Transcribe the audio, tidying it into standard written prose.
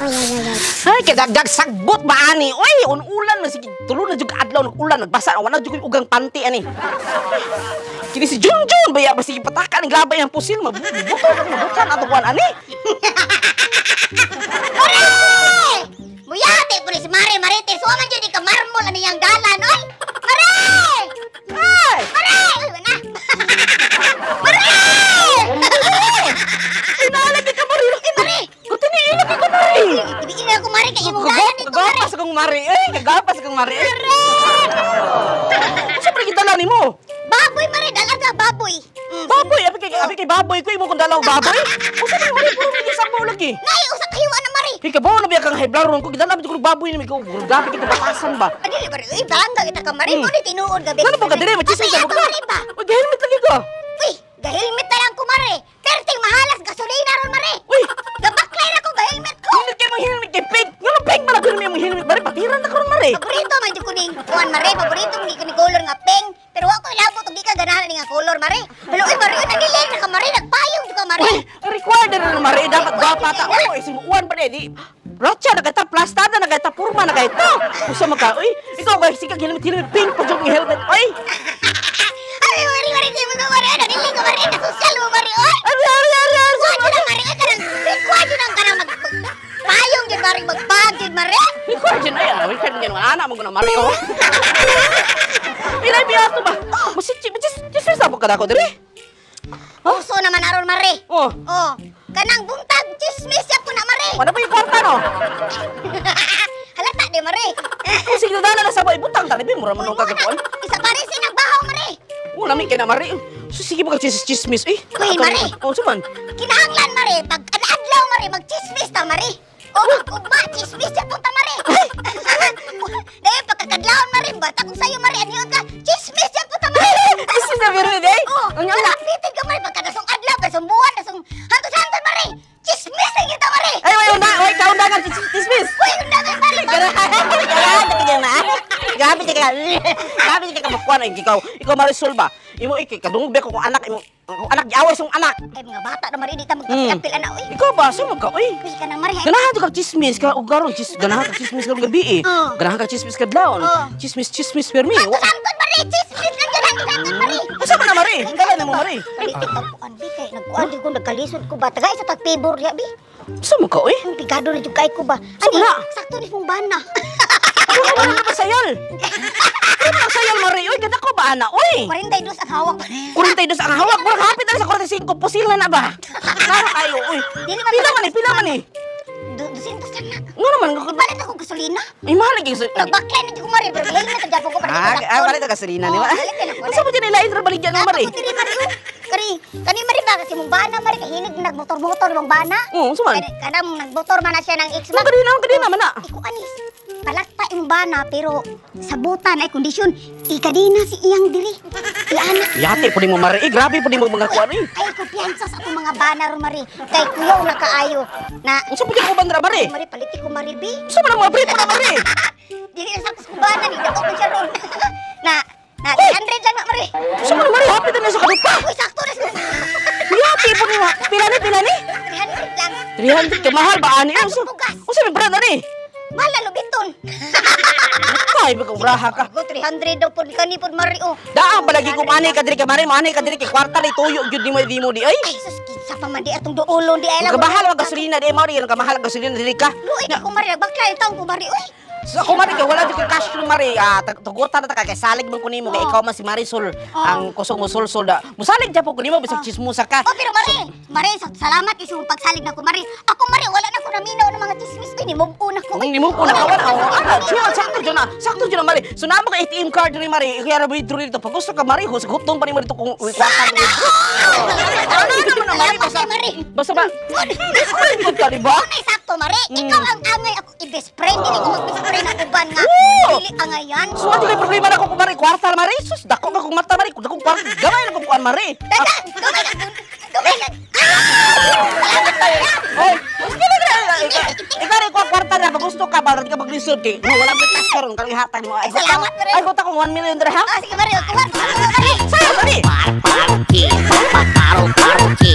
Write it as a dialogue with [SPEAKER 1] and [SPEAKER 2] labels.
[SPEAKER 1] Ay, kadagdag sagbot ba ani? Uy, ulan man sige tulo na jud adlaw nag-ulan, nagbasa wala jud ko'y ugang panty ani. Kini si Junjun baya ba sige pataka ning labay ang pusil mabuto na mabutan ato kuan ani.
[SPEAKER 2] Mare! Muyati po ni si Mare Marites. Wa man jud ka marmol ani yang dalan, oy. Mare!
[SPEAKER 1] Ay!
[SPEAKER 2] Mare! Uy, wala. Mare!
[SPEAKER 1] Inaalagi ka Mare.
[SPEAKER 2] Eh, Mare!
[SPEAKER 1] Kuto ni ilagi ka Mare.
[SPEAKER 2] Ibigin na ako, Mare, kay imong dalan nito, Mare.
[SPEAKER 1] Kagapas kang Mare. Ay, kagapas kang Mare. Unsa pa gidala nimo?
[SPEAKER 2] Baboy, Mare, dalan ka baboy.
[SPEAKER 1] Baboy, abi kay baboy ko imo kung dalaw baboy. Unsa man Mare puro lagi sa mo lagi.
[SPEAKER 2] Nay, usa kahiwa na, Mare.
[SPEAKER 1] Kay kabaw na biya kang high blood ron ko gidala ko baboy ni ko grabe kita batasan ba.
[SPEAKER 2] Adili, Mare, uy, barangay kita ka, Mare. Mo ni tinuod gabi.
[SPEAKER 1] Ngano ba ka dire machismis
[SPEAKER 2] Apay,
[SPEAKER 1] ka
[SPEAKER 2] ako, Mare ba?
[SPEAKER 1] Uy, helmet lagi ko.
[SPEAKER 2] Uy, gahelmet na lang ko, Mare. Perting mahalas gasolina ron, Mare.
[SPEAKER 1] Uy,
[SPEAKER 2] Gabaklay na ko gahelmet ko.
[SPEAKER 1] helmet kay mong helmet kay pink. Ngano pink man ako mong helmet Mare patiran na karon Mare.
[SPEAKER 2] Paborito man jud ko ning kuan, Mare, paborito man ko ni color nga pink. Pero wa ko ilabot og di ka ganahan ni nga color, Mare. Halo, uy, Mare, nanilig na ka, Mare, nagpayong jud ka, Mare.
[SPEAKER 1] Uy, required na rin Mare dapat gwapa ta. Oh, isimuan pa di. Rocha na kita, plastada na kita, purma na kita. Usa man ka, uy, ikaw kay sige helmet helmet pink pa jud ang helmet. Uy.
[SPEAKER 2] Ay, Mare, Mare, di mo Mare, nanilig ka, Mare, nasosyal mo, Mare, oy.
[SPEAKER 1] Ari ari ari ari.
[SPEAKER 2] Kuha jud ang Mare, oy, kanang required jud ang kanang mag payong jud, Mare, magpag jud, Mare.
[SPEAKER 1] Required jud ay, required jud ana mo guna Mare oh. Ilay biya to ba? Masik chismis na ka dako dire.
[SPEAKER 2] Uso naman aron, Mare.
[SPEAKER 1] Oh.
[SPEAKER 2] Oh, kanang buntag chismis ya po na, Mare.
[SPEAKER 1] Wala pa yung kwarta no?
[SPEAKER 2] Halata di, Mare.
[SPEAKER 1] Kung sige dala na sa boy butang tali mura man ka kakuan.
[SPEAKER 2] Isa pa rin sinagbahaw, Mare.
[SPEAKER 1] Wala mi kay na Mare. So sige ba ka chismis chismis eh.
[SPEAKER 2] Uy, Mare.
[SPEAKER 1] Oh, suman.
[SPEAKER 2] Kinahanglan, Mare, pag adlaw, Mare, magchismis ta, Mare. O mag-ugma, chismis ya po ta, Mare. Dahil pagkakadlawon, Mare, bata kung sayo, Mare, aniyon ka, chismis ya po ta, Mare.
[SPEAKER 1] Chismis na pero day.
[SPEAKER 2] Oh,
[SPEAKER 1] Ang ala.
[SPEAKER 2] Nakapitin ka, Mare, pagkadasong adlaw, kasong buwan, kasong hantos-hantos, Mare. Chismis na kita, Mare.
[SPEAKER 1] Ay, way unda, way kaundangan chismis.
[SPEAKER 2] Uy, undangan, Mare.
[SPEAKER 1] Grabe ka na. Grabe ka. Grabe ka kamukuan ay ikaw Marisol ba? Imo iki kadungog ba ko kung anak imo kung anak giaway sa anak.
[SPEAKER 2] Ay, mga bata na, Mare, di ta magkapil-apil, ana, uy.
[SPEAKER 1] Ikaw ba sumag ka oy?
[SPEAKER 2] Uy, ka na, Mare.
[SPEAKER 1] Ganahan ka chismis ka og karon chis ganahan ka chismis karon gabi eh.
[SPEAKER 2] Oh.
[SPEAKER 1] Ganahan ka chismis kadlawon.
[SPEAKER 2] Oh.
[SPEAKER 1] Chismis chismis permi.
[SPEAKER 2] Hantos-hantos, Mare, chismis lang yun, hantos-hantos, Mare.
[SPEAKER 1] Usa man na Mare? Dala na mo Mare.
[SPEAKER 2] Palitik ang kuan, bi, kay nagkuan, di ko nagkalisod ko ba. Tagay sa tagpibor, ya, bi.
[SPEAKER 1] Usa man ka oy?
[SPEAKER 2] Ang pigado na jud kay ko ba.
[SPEAKER 1] Sa
[SPEAKER 2] Ani,
[SPEAKER 1] wala.
[SPEAKER 2] sakto ni mong bana.
[SPEAKER 1] Ano na ba sayal? Ano ba sayal Mare? Oy ganda ko ba ana oy?
[SPEAKER 2] 42 ang hawak.
[SPEAKER 1] 42 ang hawak. Murag hapit na sa 45 pusil na na ba? Nara kayo oy.
[SPEAKER 2] Dili man
[SPEAKER 1] Pila man eh, pila man eh.
[SPEAKER 2] 200 lang na.
[SPEAKER 1] Nga naman
[SPEAKER 2] Ipalit ako gasolina.
[SPEAKER 1] Ay mahal lagi sa
[SPEAKER 2] Nagbaklay na jud ko, Mare, pero helmet ang japon ko para
[SPEAKER 1] Ah, ah, palit ang gasolina ni
[SPEAKER 2] Oh,
[SPEAKER 1] ba?
[SPEAKER 2] palit na ako.
[SPEAKER 1] Unsa mo dyan ilain ra baligyan ng Mare?
[SPEAKER 2] Ako diri, Mare. Oh. Kani, kani Mare ba kasi mong bana, Mare, kay hilig nagmotor-motor mong bana.
[SPEAKER 1] Oo, unsa man?
[SPEAKER 2] Kani kanang nagmotor man na siya ng ex
[SPEAKER 1] Ang kanina, ang kanina man na.
[SPEAKER 2] Iko anis. Palakta imong bana pero sabutan ay kondisyon ikadina si iyang diri. Iana.
[SPEAKER 1] Yati po mo Mare. Eh, grabe po mo mga kuan eh.
[SPEAKER 2] Ay, kumpiyansa sa atong mga bana ron, Mare. Kay kuyaw na kaayo. Na,
[SPEAKER 1] Unsa po dyan uban ra Mare?
[SPEAKER 2] Mare, paliti ko, Mare, bi.
[SPEAKER 1] Unsa man ang mga brief na Mare?
[SPEAKER 2] Dili na sa bana, ni dako ko siya ron. Na, na, 300 lang na, Mare.
[SPEAKER 1] Unsa man ang Mare? Hapit na sa kadupa.
[SPEAKER 2] Uy, sakto na siya.
[SPEAKER 1] Yati po nimo. Pila ni, pila ni?
[SPEAKER 2] 300 lang.
[SPEAKER 1] 300 ka mahal ba ani? Unsa?
[SPEAKER 2] Bugas.
[SPEAKER 1] Unsa may brand ani?
[SPEAKER 2] Mahal na lubiton.
[SPEAKER 1] Kay ba kung braha ka?
[SPEAKER 2] Go, 300 daw po kani po, Mare, oh.
[SPEAKER 1] Daang palagi ko maani ka diri ka Mare, maani ka diri kay kwarta ni tuyo gyud nimo di mo di ay.
[SPEAKER 2] Ay, sus, kinsa pa man di atong duolon di ay lang.
[SPEAKER 1] Kamahal ang gasolina di mao di kamahal ang gasolina diri ka.
[SPEAKER 2] Luoy ka ko, Mare, nagbakla yung taong ko, Mare, uy.
[SPEAKER 1] So ako Mare kay wala jud kay cash no Mare, ah tugutan na ta kay salig man ko nimo kay ikaw man si Marisol ang kusog mo sulsul da. Musalig gyapon ko nimo bisag chismosa ka.
[SPEAKER 2] Oh, pero Mare, Mare, salamat kay sa pagsalig na ko, Mare. Ako, Mare, wala na ko naminaw ng mga chismis ko, ni move na ko.
[SPEAKER 1] Kung nimo ko na kawan aw ana sure sakto jud na Mare. So namo ka ATM card ni Mare, kaya ra withdraw dito. Pag gusto ka Mare, hus gutong pa nimo dito kung kwarta ni withdraw. Ano naman na Mare
[SPEAKER 2] Salamat
[SPEAKER 1] basta
[SPEAKER 2] kay Mare.
[SPEAKER 1] basta ba? Best friend gud ka di ba?
[SPEAKER 2] Ay, sakto, Mare. Ikaw ang angay ako i-best friend. Dili ko mag-best friend ang uban nga.
[SPEAKER 1] Oo!
[SPEAKER 2] Dili angayan.
[SPEAKER 1] So ano kay problema na ko kung Mare kwarta Mare? Sus dako ka kung mata Mare, kung dakong kwarta gamay na kung kuan Mare.
[SPEAKER 2] Dagan! Gamay ka! Gamay ka! Ah! Salamat, Mare.
[SPEAKER 1] Oy, sige na ikaw rin ko kwarta na pag gusto ka ba di ka maglisod kay no, wala mo cash karon karon ihatag mo. Ay,
[SPEAKER 2] Salamat, Mare.
[SPEAKER 1] Ay, gusto kong 1 million dira ha.
[SPEAKER 2] Ah, sige, Mare. Kuha, kuha, Mare.
[SPEAKER 1] Sayo Mare.
[SPEAKER 3] Party, party, party.